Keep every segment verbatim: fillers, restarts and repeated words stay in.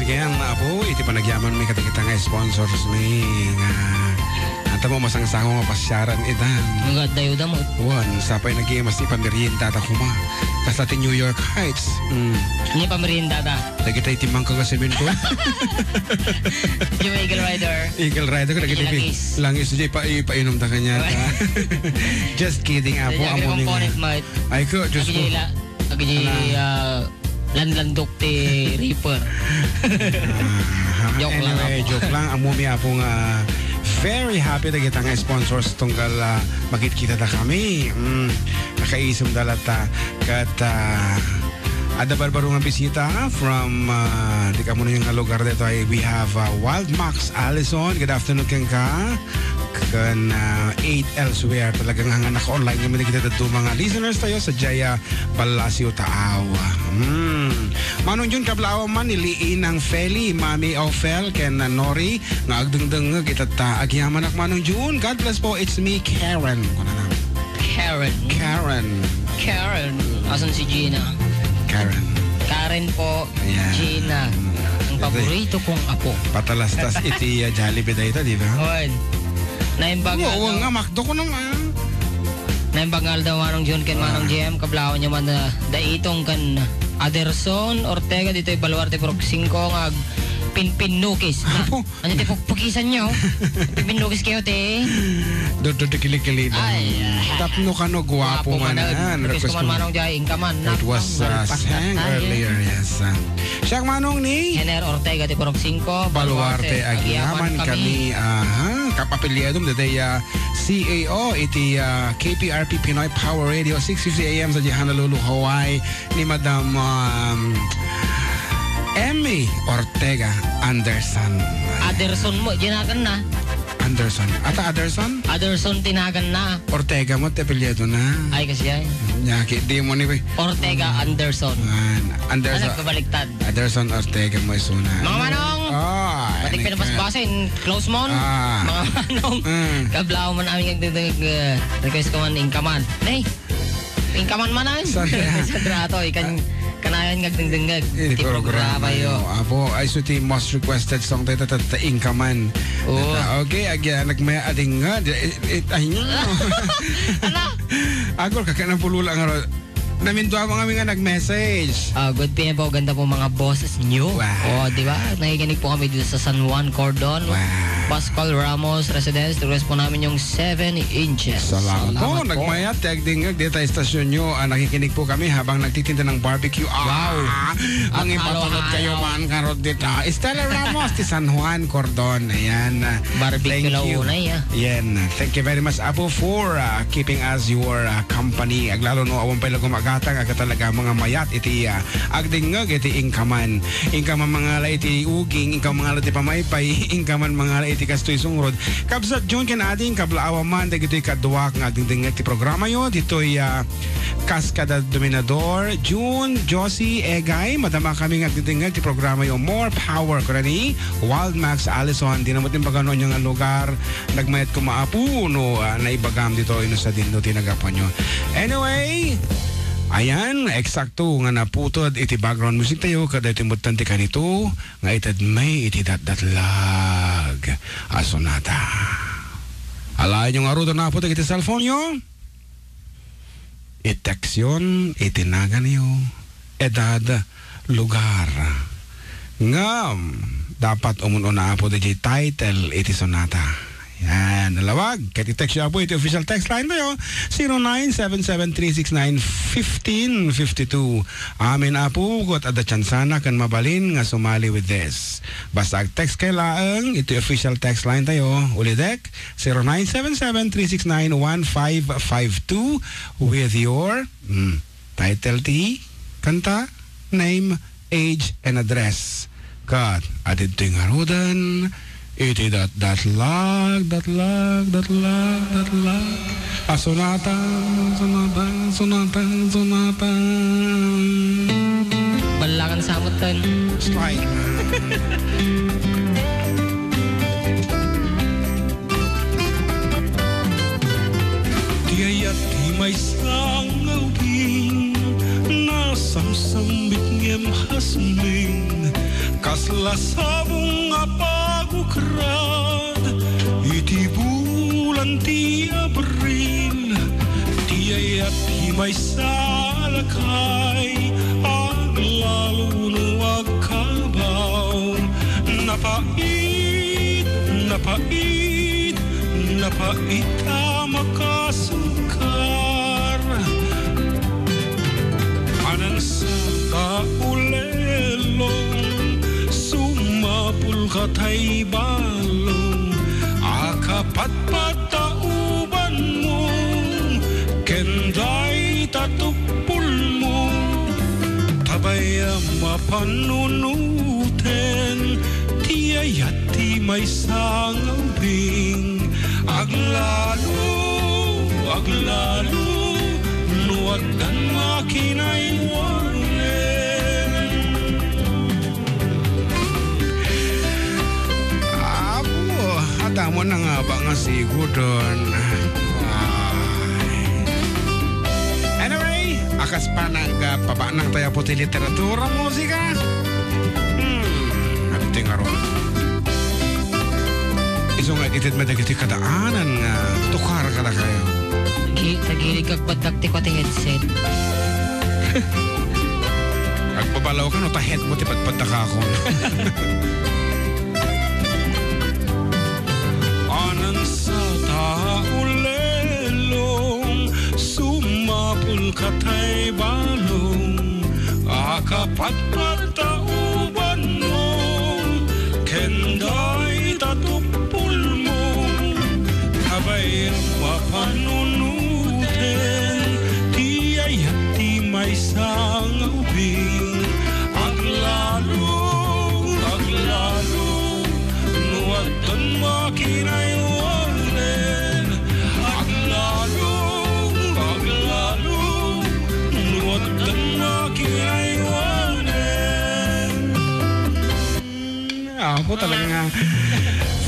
Again, Apo, iti panagyamanmi kadagita nga sponsors mi nga, ah, ta mo masangsango nga pasiaran ita. Nga dayo damo. Wen, sapay nag-iimas ti pameriendada koma. Kasta ti New York Heights. Mm. Ni pameriendada. Dagita iti mangka nga semento. Yung Eagle Rider. Eagle Rider, kadagita pi-, langis. Langis, di pa, ipainom ta kanya. Just kidding, Apo. Amo ni nga. Component, mate. Ay ko, Diyos ko. Agila, agi, ah, lanlandok ti Reaper. Aha. Joke lang, Apo. Anyway, joke lang. Ammomi, Apo, nga very happy dagita nga sponsors tunggal, ah, makitkitada kami. Mm, nakaisem da latta. Ket, ah, adda barbaro nga bisita from, ah, di kamuno nga lugar dito ay we have, ah, Wild Max Allison. Good afternoon kenka. Ken, ah, eight elsewhere. Talaga nga naka-online kami dagita dadduma nga listeners tayo sa Jaya Palacio, Taaw. Hmm. Manong Jun, kablaawan man ni Liinang Feli, Mami Ofel, ken, ah, Nori, nga agdengdengngeg itatta. Agyamanak, Manong Jun. God bless po. It's me, Karen. Kunana. Karen. Karen. Karen. Asan si Gina? Karen. Karen po, ayan. Gina. Mm. Ang paborito kong apo. Patalastas iti, ah, Jollibee dayta, di ba? Oy. Naimbag nga aldaw. Wa nga, McDo ko nang, ah. Naimbag nga aldaw, Manong Jun ken Manong Jem, kablaawan nyo man, ah, daitong kan Aderson Ortega ditoy Baluarte, Purok singko nga agpinpinnukis. Na, apo. Ano ti pukpukisan nyo? Pinlukis kayo, te. Dodod kilikili na. Ay, ah. Tapno kano guwapo. Guwapo manan. Request ko man, Manong Jai, inka man. It was, uh, sang earlier, yes, uh. Siak manong ni Ener Ortega ti Purok singko, Baluarte, Baluarte, agyaman kami. Aha, kapapiliadom dayta, uh, C A O iti, uh, K P R P Pinoy Power Radio, six fifty A M sa Honolulu, Hawaii. Ni Madam, um, Emmy Ortega Anderson. Aderson mo, ginagan na. Anderson. Ata Aderson? Aderson tinagan na. Ortega mo, ti apelyido na. Ay, kasi ay. Nyaki, di mo ni, Ortega Anderson. An-, Anderson. Ano, babaliktad? Aderson Ortega mo isuna. Mga manong! Oh, batik pinapasbasin, close mon. Ah. Mga manong! Mm. Kablaaw man amin nagdagdag, uh, request ko man, inka man. Nay! Inka man manan. Sorry, ah. Sa drato, ikan, kanayon nga agdengdengngeg ti programa yo. Apo, ay, so ti most requested song tayo, ta, ta, ta, inka man. Oo. Ta, okay, agya, nagmaya ading nga, di, it, it, ay, nyo. Ala? Agor, kaka ng pulula nga ro-, namindua mo kami nga nag-message. Ah, good P M po, ganda po mga boses nyo. Wow. Oh, di ba? Nakikinig po kami dito sa San Juan Cordon. Wow. Pascual Ramos Residence, request po namin yung seven inches. Salamat po. Salamat po. Nagmayat, ti agdingag, dita istasyon nyo. Ah, nakikinig po kami habang nagtitinda ng barbecue. Ah, wow. At mangipapangat halo-halo kayo man, karot dita. Stella Ramos, ti San Juan Cordon. Ayan, ah, barbecue thank you. Launay, ah. Yan. Thank you very much, Apo, for, ah, keeping us your, ah, company. Aglalo no, awan pa'y lagumagatang, aga talaga mga mayat iti, ah, agdingag iti inka man. Inka man mangala iti uging, inka mangala iti pamaypay, inka man mangala iti kastoy sungrod. Kabsat Jun ken ading, kablaawan man dagitoy kaduak nga agdingdingngeg ti programa yo, ditoy, ah, Cascada Dominador, Jun, Josie, Egay, madama kami nga agdingdingngeg ti programa yo, More Power, kunani Wild Max Allison, di na mo timbagano nga lugar, nagmayat ko maapu, no, ah, naibagam dito, ino sa dinno, ti nagapuan yo. Anyway, ayan, eksakto nga naputod iti background music tayo, kada iti muttan ti kanito, nga itedmi iti datdatlag a sonata. Alaenyo ngarud a naputeg iti cellphone yo. I-text yon iti naganyo, edad, lugar. Ngem, dapat umun-una, Apo, daydiay title iti sonata. Yan, nalawag. Ket i-text yo, Apo, iti official text line tayo, zero nine seven seven three six nine fifteen fifty two. Amin, Apo, ket adda tsansana ken mabalin nga sumali with this. Basta ag-text kay laeng iti official text line tayo. Ulidek, zero nine seven seven three six nine one five five two with your, mm, title ti kanta, name, age, and address. Ket adtoy ngaruden iti dat-, datlag, datlag, datlag, datlag. A sonata, sonata, sonata, sonata. Ballakan sa amutan. Strike. Ti ayat ti maysa nga ubing, nasamsambit ngem hasming, kas Lasabong a pagukrad iti bulan ti Abril, ti ayat ti maysa a lakay, aglalo no agkabaw. Napait, napait, napait a makasukar. Anansa ta ulelong, sumapul ka tay balong, akapatpat ta ubanmo, ken dayta tuppulmo, ta bay-am a panunuten, ti ayat ti maysa nga ubing. Aglalo, aglalo, no addan makinaiwanen. Apo, adda mo na nga ba nga sigudon? Ay. Anyway, akas pa nagpabanang tayo po ti literatura, musika. Hmm, agtingaro. Isu nga itid met dagiti kadaanan nga tukar kadakayo. Gi-, tagirik agpaddak ti kua ti headset. Agbabalaw ka no ta head mo ti padpaddak akon. Anansa ta ulelong, sumapul ka tay balong, akapatpat ta ubanmo, ken dayta tuppulmo, ta bay-am a panunuten, ti ayat ti maysa nga ubing. Aglalo, aglalo, no addan makinaiwanen. Aglalo, aglalo, no addan makinaiwanen. Apo, talaga nga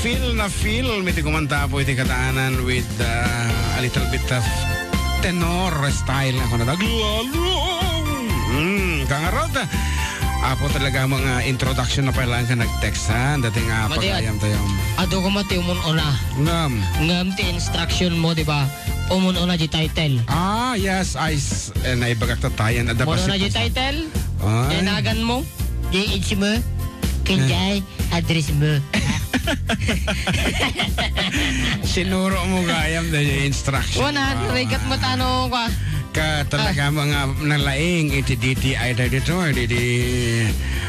feel na feel mi ti kumanta po iti kadaanan with, uh, a little bit of tenor style nga kunada. Aglalo! Mm, kangarod. Apo, talaga nga introduction na pala nga nag-text, ha? Dati nga Mati, pagayam tayo. Adu ko mati umun-una. Ngam. Ngam ti instruction mo, di ba? Umun-una di title. Ah, yes, I s-, eh, naibagak ta tayan. Adda Umun-una di title. Ay. Dinagan mo. Di age mo. Kinjay, address mo. Sinuro mo gayam da yung instruction. Wala, ah, rigat mo tano kwa. Ka talaga mo nga nalaing iti D T I da dito, di, di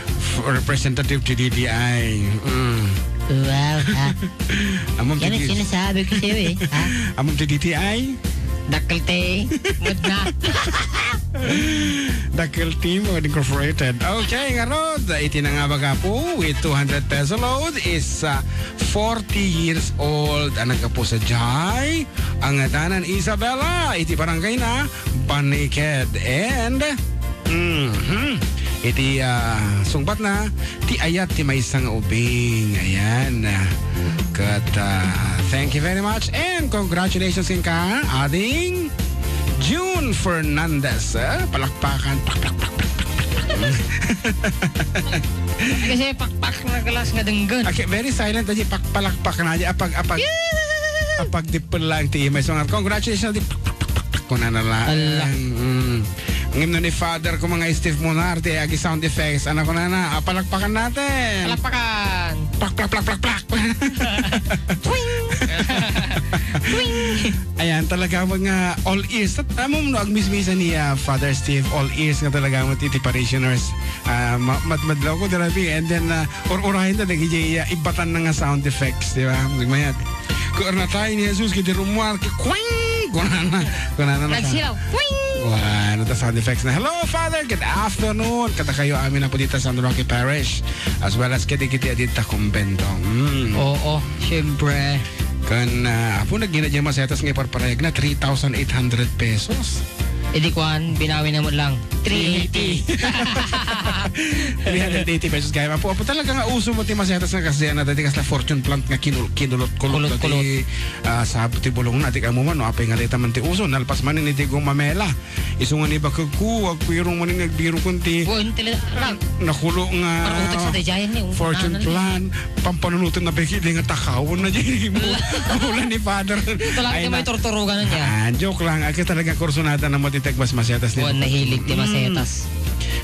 f-, representative ti D T I. Mm. Wow, ha? Among Yan ang tigi- sinasabi ko sa'yo eh, ha? Among ti D T I? Dakkel ti, mud na. Dakkel Team Incorporated. Okay, ngarud, iti nangabaga po with two hundred peso load is, uh, forty years old. Ang nagkapo sa Jai, ang ngatanan Isabella, iti barangay na Baniked. And, mhm, iti, uh, sungbat na, ti ayat ti maysa nga ubing. Ayan. Ket, ah, thank you very much and congratulations kenka, ading June Fernandez. Ah, palakpakan. Pak, pak, pak, pak, pak, pak. Kasi pakpak na galas nga denggen. Okay, very silent aja, pak, palakpak na aja. Apag, apag, apag di lang ti may sungat. Congratulations, di pak, pak, pak, pak, pak. Kunana lang. Ala. Mm. Ngem no ni Father ko mga Steve Monarte, agi sound effects. Ano ko na na? Ah, palakpakan natin. Palakpakan. Plak, plak, plak, plak, plak. Twing! Twing! Ayan, talaga mga all ears. At amom no, agmismisa ni, ah, Father Steve, all ears nga talaga mo ti, ti parishioners. Ah, ma-, mad-, madlaw ko, darabi. And then, ah, or-urahin na, nagiging, ah, ibatan na nga sound effects, di ba? Nagmayat. Ko arnatay ni Jesus, kiti rumuar, ki-, kwing! Kunana, kunana na ka. Nagsilaw, kwing! Wah, nata sound effects na. Hello, Father. Good afternoon. Kada kayo amin na po dito sa San Roque Parish, as well as kiti, kiti, adita kumbento. Mm. Oo, siyempre. Kan, ah, apo, nagina dyan masetas nga iparparayag na three thousand eight hundred pesos. Edi kwan, binawi naman lang. Three eighty. Three hundred eighty pesos kaya. Apo, apo, talaga nga uso mo ti masetas nga kasdiay na dati kasla fortune plant nga kinul-, kinulot-kulot Kulot-kulot. dati, ah, sab ti bulong na, ti kamu man, no, apay nga dayta man ti uso, nalpas man ni ti gumamela. Isu nga ni bakagko, agpirong man ni agbirokon ti Wa, intele-, rag. nakulo nga Marutek sa dajayan ni, fortune ano, ano, plant. Pampanunutan na peki, di nga takawan na dyan. Mula ni Father. Ito lang Ay, ti na- may turturugan na niya. Ah, joke lang. Ay, talaga kursunada na mo ti tegbas masetas ni Wa, nahilig ti Mm. masetas.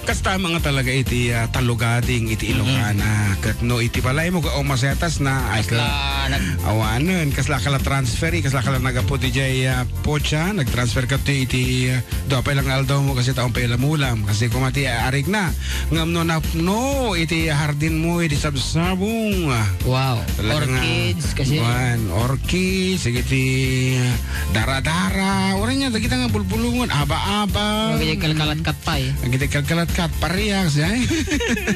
Kasta mga talaga iti, ah, talugading iti Mm. Ilocana. Ket no iti balay mo, o masetas na, ay, Kasla ka, nag- awanen, kasla ka la transferi, kasla ka la nagapu di jay, ah, pocha, nagtransfer ka to iti, ah, dua pay lang nga aldaw mo kasi taon pay lamulam. Kasi kuma ti, ah, arig na. Ngem no napno iti hardin mo, iti sabsabong. Wow. Talaga nga, Orchids kasi. Kuan, orchids, sige ti daradara. Ura niya, dagita nga bulbulongon, aba-aba. Dagiti kalkalatkat pay. Dagiti kalkalatkat, pariak, siya.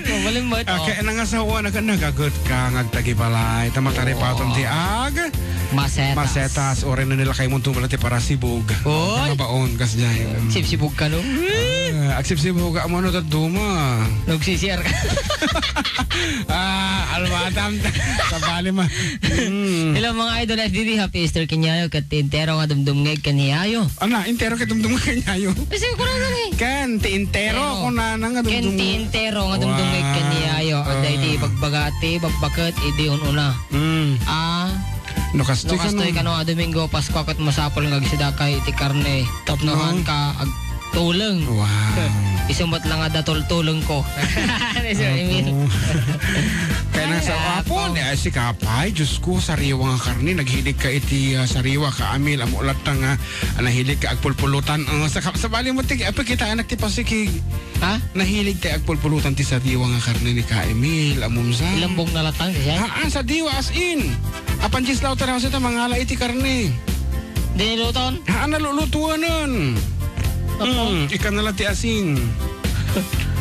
Mabaling mo ito. Ah, kaya nangasawa na ka, nagagut ka, ngagtagibalay. Tama taripaton ti ag. Masetas. Masetas, ore no nilakay mo tumula ti parasibog. Oy! Mga baon, kas jay. Mm. Sibsibog ka, no? Ah, agsibsibog ka, amo no, taduma. Nag-C C R ka. Ah, alwatam. Sabali ma. Mm. Hello, mga idol, F B B, happy Easter kaniayo, ket ti entero nga dumdumngeg kaniayo. Ana, entero ket dumdumngeg kaniayo. Kasi ko lang, eh. Ken, ti entero Entero. ko na, na nga Ken dumdum- ti entero nga dumdumngeg Wow. kaniayo. Adda Ah. iti bagbaga ti, bagbaket, idi un-una. Mm. Ah, No, kastoy No, kastoy kano. kano a Domingo, Pasko, ket masapul nga agsidakay iti karne. Tapno. Tapnoan ka agtuleng. Wow. Isu met lang adda tultulengko. Ni Sir Emil. Apo. Kaya na sa Ay, apo, apo. ni, ay, si Kapay, Diyos ko, sariwa nga karne, naghilig ka iti, ah, sariwa ka, Amil, amo latta nga, ah, nahilig ka agpulpulutan. Ah, sa ka-, sabali mo, ti, apa, kita anak ti pasikig. Ha? Nahilig ti agpulpulutan ti sadiwa nga karne ni Ka Emil, amumsa. Ilambong na latang, siya? Haan, sadiwa, as in. Apan dies law ta raw sa ta mangala iti karne. Diniluton? Haan, nalulutuanan. Apo. Hmm, ikan na lang ti asin.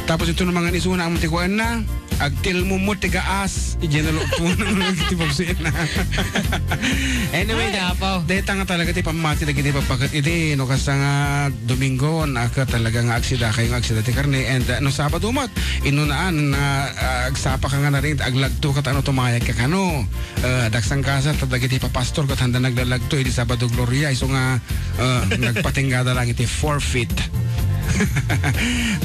Tapos ito naman nga isuna, amo ti kuan na. Agtilmumot ti gaas. Idiay na lutuanan ti pagsuit na. Anyway, Ay, da-, apo. dayta nga talaga ti pammati dagiti babbaket idi, no, kasta nga Domingo, naka talaga nga agsida kayo nga agsida ti karne. And, uh, no Sabado met, inunaan, uh, uh, agsapa ka nga narin, aglagto ka, tano tumayag ka kano. Uh, daksang kasa, ta dagiti papastor, kat handa naglalagto, idi Sabado Gloria, iso nga, uh, nagpatinggada lang iti forfeit.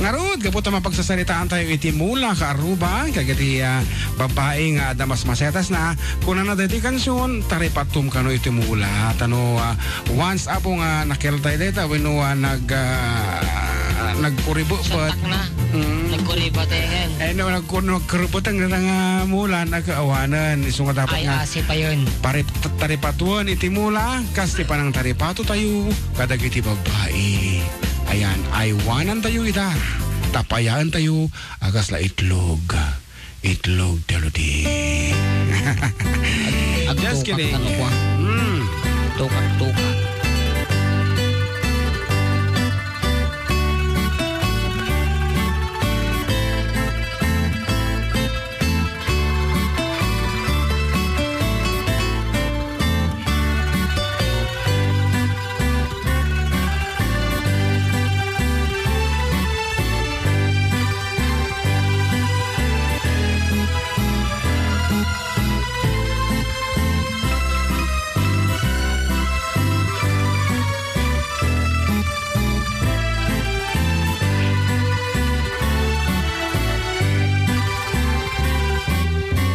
Ngarud, gapu ta mapagsasaritaan tayo iti mula, kaaruba, kagiti, uh, babae nga adda mas masetas na, kunana daytoy kansion, taripatom kano iti mula. Tano, ah, once apo nga nakeltay dayta, wenno, ah, nag, ah, nagkuribupet. Santak na. Mm. Nagkuribatengen. Eh, no, nagkur-, nagkuributeng dayta nga mula, nagkaawanan. Isu nga dapat Ay, nga asi pa yun. pari-, taripatuen iti mula, kas ti panangtaripato tayo, kadagiti babai. Ayan, aywanan tayo ita. Tapayaen tayo, a kasla itlog. Itlog ti aludi. Ag-, Just agtukak kidding. Kano kua? Mm. Tukak, tukak.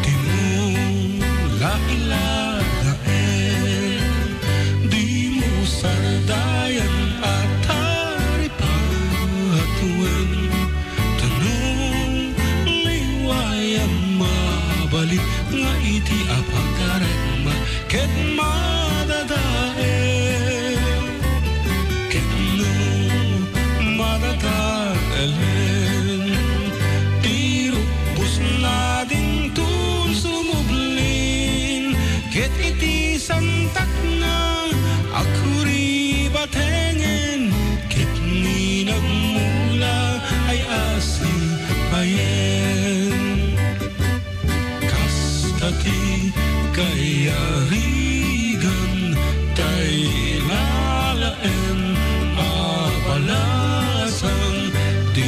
Ti mula iladaen, dimo sardayan a taripatuen. Tanong liwayam mabali nga iti apagarekma ket madadael. Ket no madadaelen ti rukbosna dinton sumublin, ket iti santakna a kuribatengen, ket ni nagmula ay asipayen. Kasta ti kayarigan, tay lalaen a balasang ti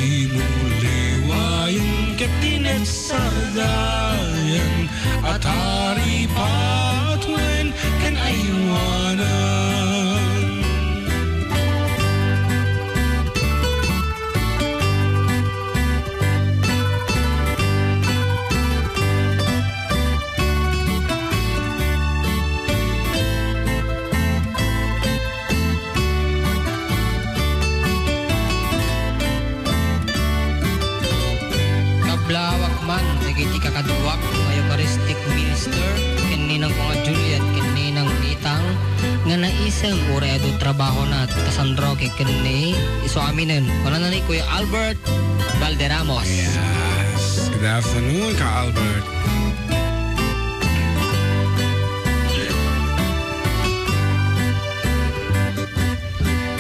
Blawak man dagiti kakaduak nga Eucharistic Minister ken ninang ko nga Juliet ken ninang Pitang nga naisem uray adu trabahona ta San Roque ken ni isu aminen. Kunana ni Kuya Albert Valderramos. Yes. Good afternoon, Ka Albert.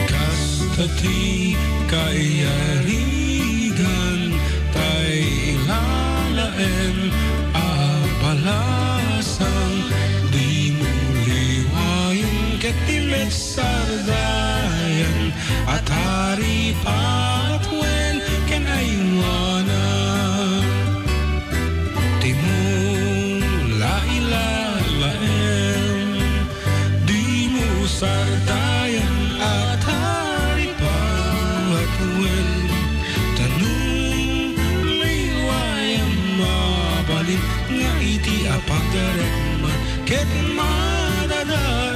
Kasta ti kaiyarigan, tay ilalaen a balasang, dimo liwayen ket ti met sardayan a taripatuen ken aywanan. Dimo la ilalaen, dimo sardayan a taripatuen, ta no liwayen mabalin nga iti apagdarem ket madadael.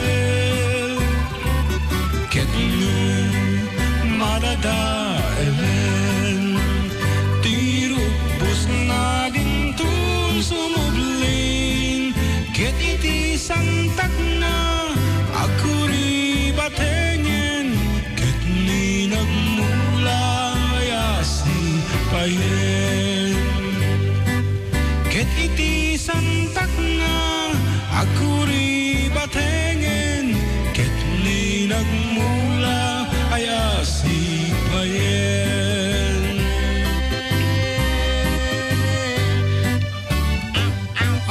Ket no madadaelen ti rubbosna dinton sumublin, ket iti santakna agkuribatengen, ket ni nagmula ay asipayen. Ket iti santakna agkuribatengen, ket ni nagmula ay asipayen.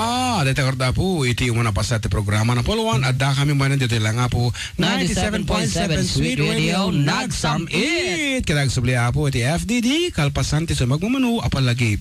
Ah, dayta kadapo iti umuna paset ti programa Napuluan. Adda kami manen ditoy lang, Apo, ninety-seven point seven Sweet Radio, nagsam-it. Kada agsubli, Apo, iti F D D, kalpasan ti sumagmamano a palagip.